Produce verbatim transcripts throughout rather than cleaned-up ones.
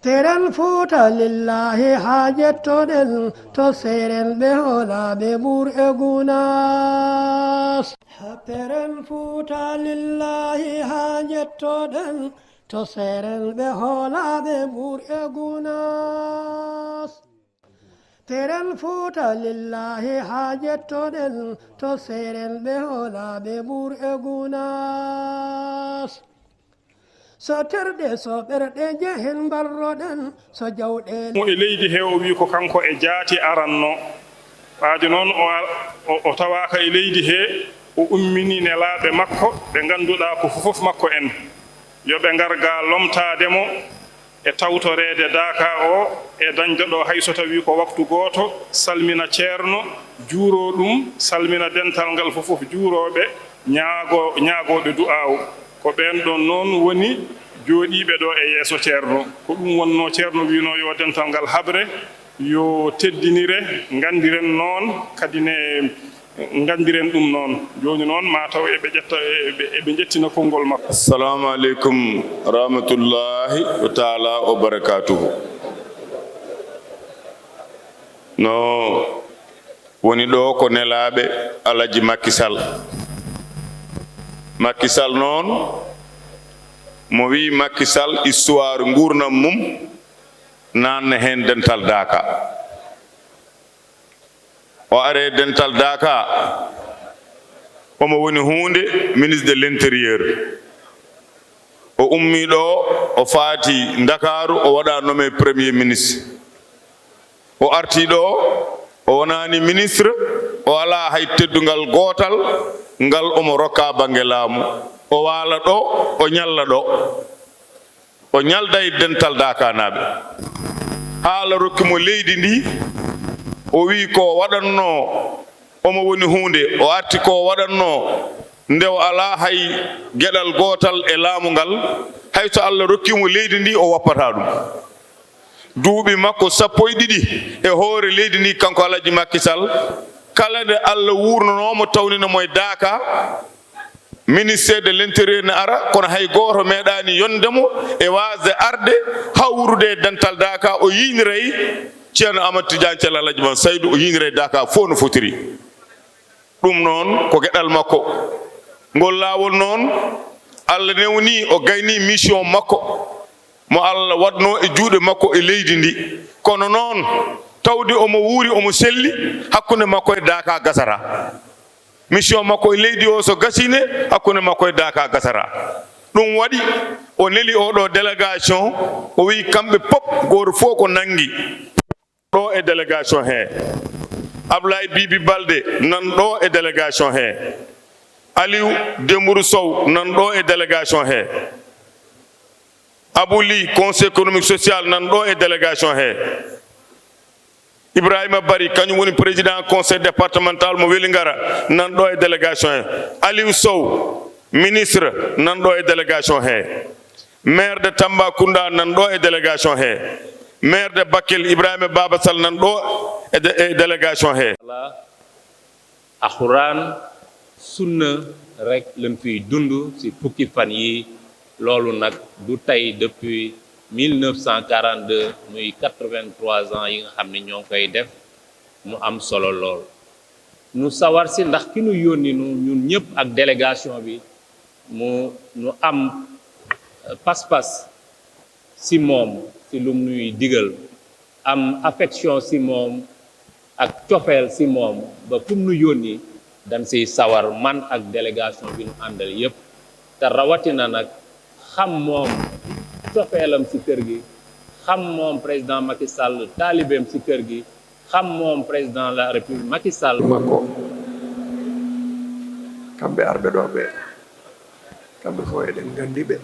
Teren Fuuta lillaahi haa jettoɗen to seerenɓe hoolaaɓe Mbuur e Gunaas. Teren Fuuta lillaahi haa jettoɗen to seerenɓe hoolaaɓe Mbuur e Gunaas. Teren Fuuta lillaahi haa jettoɗen to seerenɓe hoolaaɓe Mbuur e Gunaas. So terɗe so ɓerɗe njehen mbarroɗen so jawɗeele. Mo e leydi he o wi ko kanko e jaati aranno. Ɓaade noon o ar-, o, o tawaaka e leydi he, o ummini nelaaɓe makko ɓe ngannduɗaa ko fof makko en. Yo ɓe ngar ga lomtaade mo e tawtoreede daaka o e dañde ɗo hay so tawi ko waktu gooto, salmina ceerno, juuro ɗum, salmina dental ngal fof, fof juurooɓe, ñaago-, ñaagooɓe du'aaw. Ko ɓeen ɗoon noon woni jooɗiiɓe ɗo e yeeso ceerno. Ko ɗum wonnoo ceerno wiynoo yo dental ngal haɓre, yo teddinire, nganndiren noon kadi ne, nganndiren ɗum noon. Jooni noon maa taw eɓe ƴetta, eɓe, eɓe njettina konngol makko. Assalamu aleykum rahmatullahi wa taala wa barakatuhu. No woni ɗo ko nelaaɓe Alaji Macky Sall. Macky Sall noon, mo wi Macky Sall, histoire nguurndam mum, naatna heen dental daaka. O are dental daaka, omo woni huunde ministre de l'intérieur. O ummii ɗo, o faati Ndakaaru, o waɗa nommé premier ministre. O artii ɗo, o wonaani ministre, o alaa hay teddungal gootal ngal omo rokka bannge laamu. O waala ɗo, o ñalla ɗo. O ñalda e dental daakanaaɓe. Haa Allah rokki mo leydi ndi, o wi ko waɗanno omo woni huunde, o arti ko waɗanno nde o alaa hay geɗal gootal e laamu ngal, hay so Allah rokki mo leydi ndi, o woppata ɗum. Duuɓi makko sappo e ɗiɗi e hoore leydi ndi, kanko Alaji Macky Sall, kala nde Allah wuurnanoo mo, tawnina mo e daaka, ministère de l'intérieur ne ara, kono hay gooto meeɗaani yonde mo e waasde arde hawrude e dental daaka, o yiiniray Ceerno Amadou Tidiane Thiel Alaji Mamadou Saydou, o yiiniray daaka fof no fotiri. Ɗum noon ko geɗal makko. Ngol laawol noon, Allah newni, o gayni mission makko mo Allah waɗno e juuɗe makko e leydi ndi. Kono noon, tawde omo wuuri, omo selli, hakkunde makko e daaka gasata. Mission makko e leydi o so gasine, hakkunde makko e daaka gasata. Ɗum waɗi o neli oɗo délégation, o wi kamɓe pop, gooto fof ko nanngi. Ɗo e délégation he. Ablaye Bibi Balde nan ɗo e délégation he. Aliou Dembourou Sow nan ɗo e délégation he. Abou Ly, conseil économique social, nan ɗo e délégation he. Ibrahima Bari, kañum woni président conseil départemental mo Welingara, nan ɗo e délégation he. Aliou Sow, ministre, nan ɗo e délégation he. Maire de Tambacounda nan ɗo e délégation he. Maire de Bakel Ibrahima Baba Sall nan ɗo e dé-, e délégation he. Alxuraan, sunna rek lañ fiy dund ci fukki fan yi. Loolu nag du tey, depuis mille neuf cent quarante-deux, muy quatre-vingt-trois ans yi nga xam ne ñoo ngi koy def, mu am solo lool. Nu sawar si ndax ki nu yónni nu ñun ñëpp ak délégation bi, mu nu am, euh, pas-pas si moom, si lum nuy digal, am affection si moom ak cofeel si moom, ba fu mu nu yónni dañ siy sawar, man ak délégation bi nu àndal yépp. Te rawatina nag xam moom cofeelam si kër gi, xam moom président Macky Sall taalibeem si kër gi, xam moom président de la République Macky Sall. Makko, kamɓe arɓe ɗo ɓe, kamɓe fof eɗen nganndi ɓe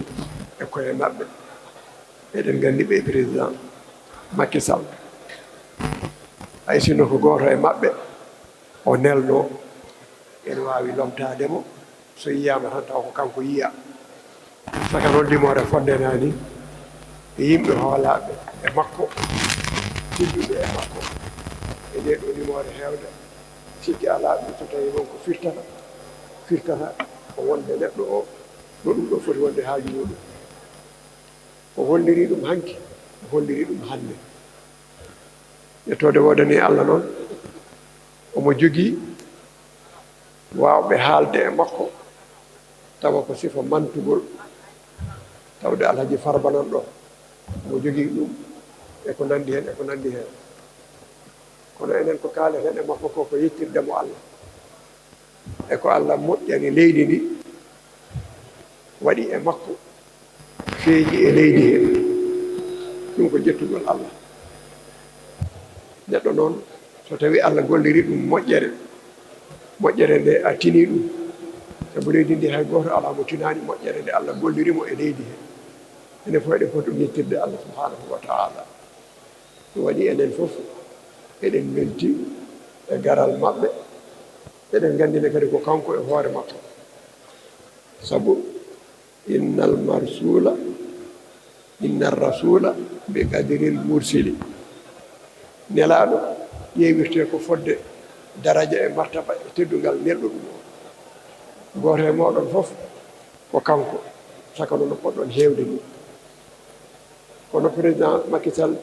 e koye maɓɓe. Eɗen nganndi ɓe e président Macky Sall. Hay sinno ko gooto e maɓɓe o nelno, ene waawi lomtaade mo, so yiyaama tan taw ko kanko yiya. Saka noon limoore fodde naani e yimɓe hoolaaɓe e makko, tedduɓe e makko. E ndee ɗoo limoore heewde, sikki alaa ɗum so tawii won ko firtata, firtata ko wonde neɗɗo o, no ɗum ɗoo foti wonde haaju muuɗum. O hollirii ɗum hanki, Holliri ɗum hannde. Yettoode woodani Allah noon, omo jogii waawɓe haalde e makko, tawa ko sifa mantugol, tawde Alhaji Farba nan ɗo, omo jogii ɗum, e ko nanndi heen, e ko nanndi heen. Kono enen ko kaaleten e makko ko, ko yettirde mo Allah. E ko Allah moƴƴani leydi ndi, waɗi e makko, feeji e leydi he. Ɗum ko jettugol Allah. Neɗɗo noon, so tawi Allah golliri ɗum moƴƴere, moƴƴere nde a tini ɗum. Sabu leydi ndi hay gooto alaa mo tinaani moƴƴere nde Allah golliri mo e leydi he. Enen fof eɗen poti ɗum yettirde Allah subhanahu wa ta'ala. Ɗum waɗi enen fof eɗen mbelti e garal maɓɓe. Eɗen nganndi ne kadi ko kanko e hoore makko. Sabu innal marsula, innal rasula bi qadril mursili. Nelaaɗo ƴeewirte ko fodde daraja e martaba e teddungal nelɗo ɗum o. Gooto e mooɗon fof ko kanko, saka noon no poɗɗon heewde ni. Kono président Macky Sall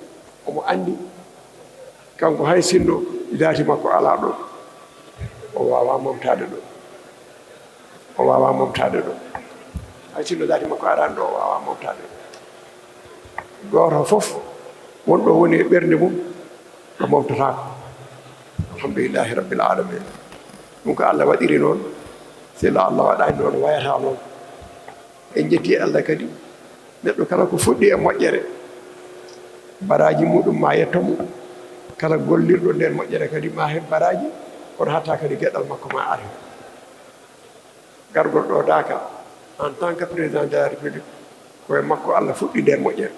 omo anndi, kanko hay sinno daati makko alaa ɗo, o waawaa momtaade ɗo. O waawaa momtaade ɗo. Hay sinno daati makko araani ɗo, o waawaa momtaade ɗo. Gooto fof won ɗo woni e ɓernde mum, ɗo momtataako. Alhamdulillahi rabbil alamin. Ɗum ko Allah waɗiri noon. Sila Allah waɗaani noon, wayata noon. En njetti Allah kadi. Neɗɗo kala ko fuɗɗi e moƴƴere, baraaji muɗum ma yetto mo. Kala gollirɗo nder moƴƴere kadi ma heɓ baraaji, kono hatta kadi geɗal makko ma ar heen. Gargol ɗo Daaka, en tant que président de la République, ko e makko Allah fuɗɗi nder moƴƴere.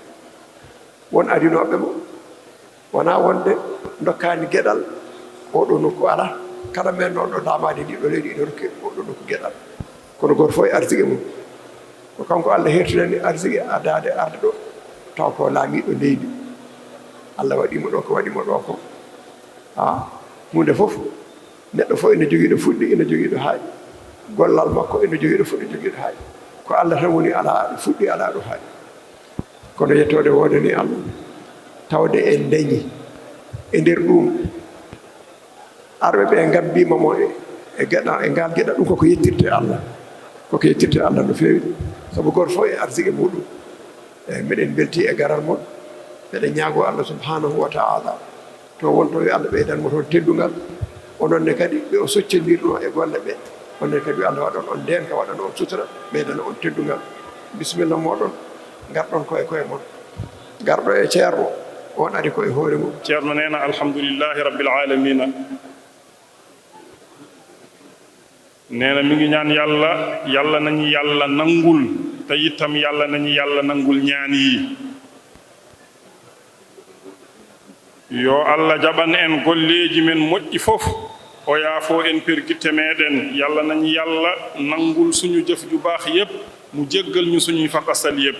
Won adinooɓe mo, wonaa wonde ndokkaani geɗal, oɗo nokku alaa. Kala men noon ɗo daamaade ndi ɗo leydi ina rokki oɗo nokku geɗal. Kono gooto fof e arsike mum. Ko kanko Allah hertinani arsike adaade arde ɗo, taw ko laamiiɗo leydi. Allah waɗi mo ɗo ko waɗi mo ɗo ko. Ha, huunde fof, neɗɗo fof ina jogii ɗo fuɗɗi, ina jogii ɗo haaɗi. Gollal makko ina jogii ɗo fuɗɗi, jogii ɗo haaɗi. Ko Allah tan woni alaa ɗo fuɗɗi, alaa ɗo haaɗi. Kono yettoode woodani Allah, tawde en dañi e nder ɗum, arɓe ɓe ngabbiima mo e, e geɗa-, e ngal geɗal, ɗum koko yettirte Allah. Koko yettirte Allah no feewi, sabu gooto fof e arsike muɗum. Eeyi, meɗen mbelti e garal mon. Meɗen ñaagoo Allah subhanahu wa ta'ala, to won to yo Allah ɓeydan mo toon teddungal. Onon ne kadi, ɓe o soccondirno e golle ɓe, onon ne kadi yo Allah waɗan on ndeenka, waɗan on sutura, ɓeydana on teddungal. Bisimilla mooɗon, ngarɗon ko e koye mon. Garɗo e ceerno, on ari ko e hoore mum. Ceerno nee na, alhamdulillahi rabbil alamina. Nee na mi ngi ñaan Yàlla, Yàlla nañu Yàlla nangul, te itam Yàlla nañu Yàlla nangul ñaan yi. Yo Allah jaɓan en golleeji men moƴƴi fof, o yaafoo en pergitte meɗen. Yàlla nañu Yàlla nangul suñu jëf ju baax yépp, mu jéggal ñu suñuy fakastal yépp.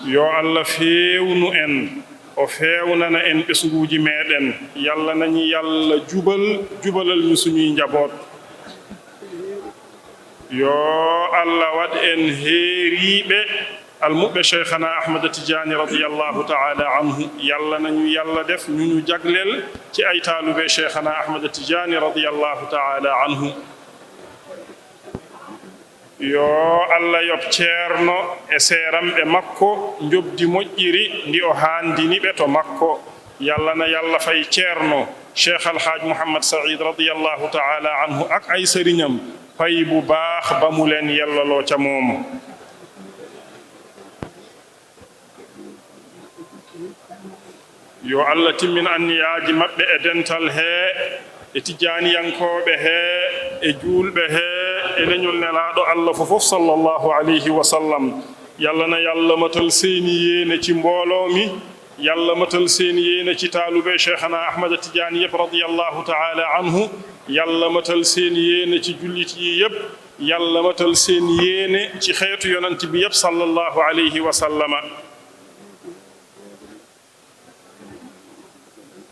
Yo Allah feewnu en, o feewnana en ɓesnguuji meɗen. Yàlla nañu Yàlla jubal, jubalal ñu suñuy njaboot. Yo Allah waɗ en heeriiɓe almuɓɓe Cheikhana Ahmada Tijaani radiyallahu ta'ala anhu. Yàlla nañu Yàlla def ñu ñu jagleel ci ay taalube Cheikhana Ahmada Tijaani radiyallahu ta'ala anhu. Yo Allah yoɓ ceerno e seeramɓe makko, njoɓdi moƴƴiri ndi o haandini ɓe to makko. Yàlla na Yàlla fay ceerno Cheikh Al Hadj Mouhammad Saïd radiyallahu ta'ala anhu ak ay sëriñam, fay bu baax ba mu leen yellaloo ca moom. Yo Allah timmin anniyaaji maɓɓe e dental he, e tijjaaniyankooɓe he, e juulɓe he, e leñol Nelaaɗo Allah fof, sallallahu alayhi wa sallam. Yàlla na Yàlla matal seeni yéene ci mbooloo mi, Yàlla matal seeni yéene ci taalube Cheikhana Ahmada Tijaani yépp, radiyallahu ta'ala anhu, Yàlla matal seeni yéene ci jullit yi yépp, Yàlla matal seen yéene ci xeetu Yonent bi yépp, sallallahu alayhi wa sallama.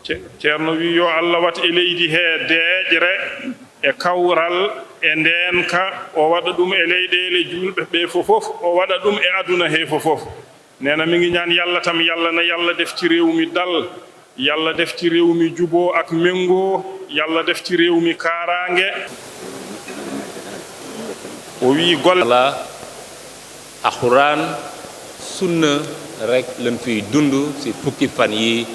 Ce-, Ceerno wi yo Allah wat e leydi he deeƴre, e kawral, e ndeenka, o waɗa ɗum e leyɗeele juulɓe ɓe fofof, o waɗa ɗum e aduna he fofof. Nee na mi ngi ñaan Yàlla tam, Yàlla na Yàlla def ci réew mi dal, Yàlla def ci réew mi juboo ak méngoo, Yàlla def ci réew mi kaaraange. O wii golle. Alxuraan, sunna rek lañ fiy dund ci fukki fan yi.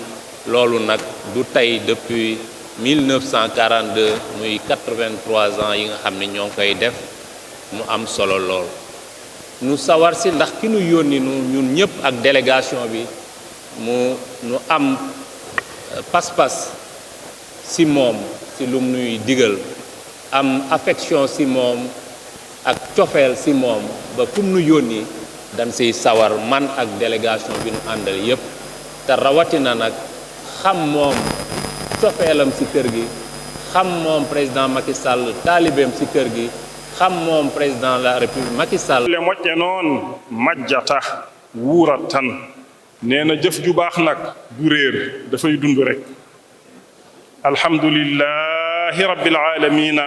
Loolu nag du tey, depuis mille neuf cent quarante-deux, muy quatre-vingt-trois ans yi nga xam ne ñoo ngi koy def, mu am solo lool. Nu sawar si ndax ki nu yónni nu ñun ñëpp ak délégation bi, mu nu am, euh, pas-pas si moom, si lum nuy digal, am affection si moom ak cofeel si moom, ba fu mu nu yónni dañ siy sawar, man ak délégation bi nu àndal yépp. Te rawatina nag xam moom cofeelam si kër gi, xam moom président Macky Sall taalibeem si kër gi, xam moom président de la République Macky Sall. Le moƴƴa noon majjata, wuurat tan. Nee na jëf ju baax nag du réer, dafay dund rek. Alhamdulillahi rabbil aalamiina.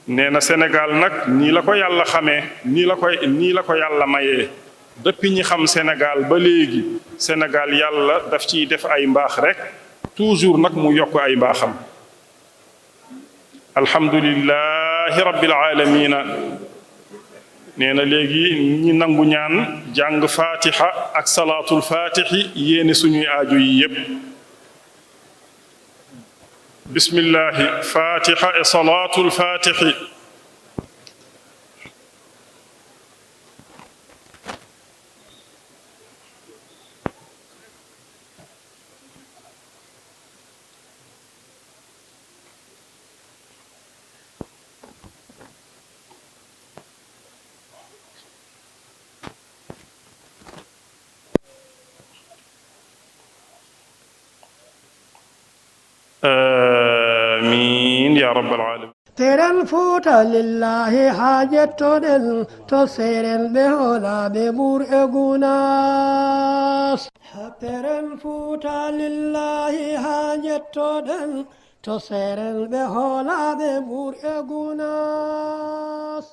Nee na Sénégal nag nii la ko Yàlla xamee, nii la koy, nii la ko Yàlla mayee. Depuis ñi xam Sénégal ba léegi, Sénégal Yàlla daf ciy def ay mbaax rek, toujours nag mu yokk ay mbaaxam. Alhamdulillahi rabbil aalamiina. Nee na léegi ñi nangu ñaan, jàng Fatiha ak Salaatul Fatihi, yéene suñuy aajo yi yépp. Bismillahi, Fatiha e Salaatul Fatihi. Amiin yaa rabbal aalamiin. Teren Fuuta lillaahi haa jettoɗen to seeren ɓe hoolaaɓe Mbuur e Gunaas. Teren Fuuta lillaahi haa jettoɗen to seeren ɓe hoolaaɓe Mbuur e Gunaas.